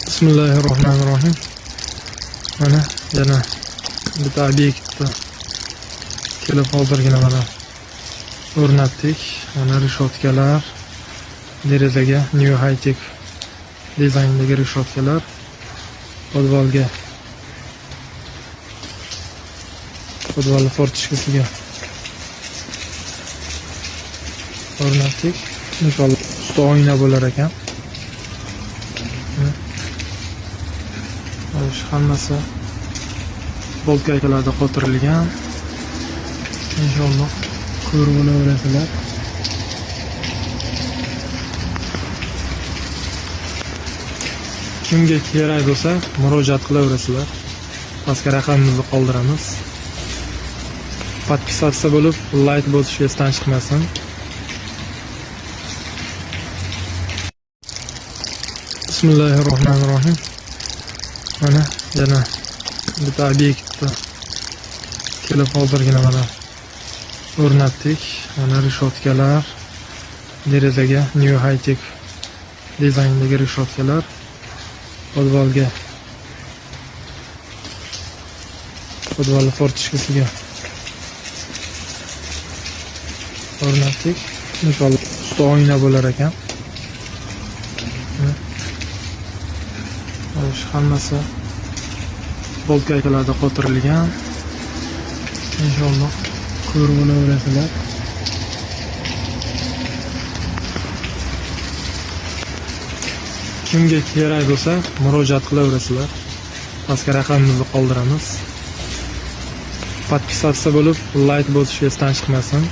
Bismillahirrohmanirrohim. Mana yana bitta obyektni kelib hozirgina mana o'rnatdik. Mana reshotkalar, derazaga New High Tech dizayndagi reshotkalar, podvalga, podvalni fortichkasiga o'rnatdik. Inshaalloh usti oyna bo'lar ekan. Shu hammasi boltgaykalarda qotirilgan. Inshaalloh ko'rib olaverasizlar. Kimga kerak bo'lsa murojaat qilaverasizlar. Pastga raqamimizni qoldiramiz. Podpisatsiya bo'lib, like bosish esdan chiqmasin. Bismillahirrohmanirrohim. Mana yana bitta obyektni kelib hozirgina mana o'rnatdik. Mana reshotkalar, derazaga New High Tech dizayndagi reshotkalar, podvalga, podvalni fortichkasiga o'rnatdik. Inshaalloh usti oyna bo'lar ekan. Shu hammasi boltgaykalarda qotirilgan. Inshaalloh ko'rib olaverasizlar. Kimga kerak bo'lsa murojaat qilaverasizlar. Pastga raqamimizni qoldiramiz. Podpisatsiya bo'lib, like bosish esdan chiqmasin.